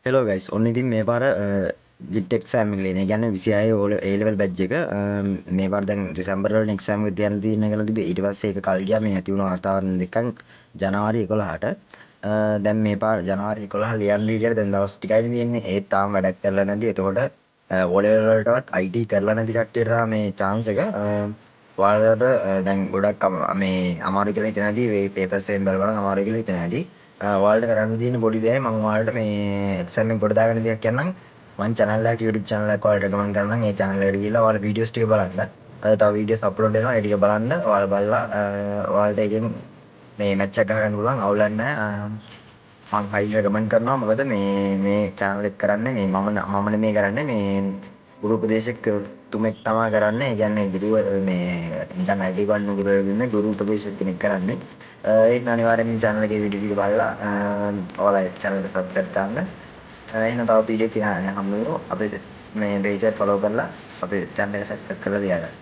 Hello guys, ඔන්න ඉතින් මේ පාර ජිට් එක්සෑම් එක ලියන. ඒ කියන්නේ 26 ඒ ලෙවල් බැච් එක මේ පාර දැන් දෙසැම්බර් වල එක්සෑම් එක තියන්න තියෙන කියලා තිබ්බේ. ඊට පස්සේ ඒක කල් ගියා මේ ඇති වුණ වාතාවරණ දෙකෙන් ජනවාරි 11ට. දැන් මේ පාර ජනවාරි 11 ලියන්න හිටියට දැන් දවස් ටිකයිනේ තියෙන්නේ. ඒත් තාම වැඩක් කරලා නැති. එතකොට ඕ ලෙවල් වලටවත් IT කරලා නැති කට්ටියට තමයි මේ චාන්ස් එක. ඔයාලට දැන් ගොඩක් මේ අමාරු කියලා හිතෙන ඇති. මේ පේපර්ස් එකෙන් බලපන් අමාරු කියලා හිතෙන ඇති. ඔයාලට කරන්න තියෙන පොඩි දෙයයි මම ඔයාලට මේ එක්සෑම් එක ගොඩ දාගන්න දෙයක් කියන්නම්. මං චැනල් එකක්, YouTube channel එකක් ඔයාලට රෙකමන්ඩ් කරන්නම්. ඒ චැනල් එකට ගිහිල්ලා ඔයාලා වීඩියෝස් ටික බලන්න. තව වීඩියෝස් අප්ලෝඩ් වෙනවා. ඒ ටික බලන්න. ඔයාලා බලලා ඔයාලට ඒකෙන් මේ මැච් එකක් ගහගන්න පුළුවන්. අවුලක් නැහැ. මං හයිලි රෙකමන්ඩ් කරනවා. මොකද මේ මේ චැනල් එක කරන්නේ මේ මම මම නෙමෙයි කරන්නේ, මේ ගුරු උපදේශක තුමෙක් තමා කරන්නේ. ඒ කියන්නේ ගුරු මේ නිකන් IT ගන්න ගුරුවරයෙක් නෙමෙයි, ගුරු උපදේශක කෙනෙක් කරන්නේ. ඒක අනිවාර්යෙන් මේ චැනල් එකේ වීඩියෝ ටික බලලා ඔයාලා චැනල් එක සබ්ස්ක්‍රයිබ් කරන්න. එහෙනම් තව වීඩියෝ එකකින් හම්බ වෙමු. අපේ මේ පේජ් එක ෆලෝ කරලා අපේ චැනල් එක සබ්ස්ක්‍රයිබ් කරලා තියාගන්න.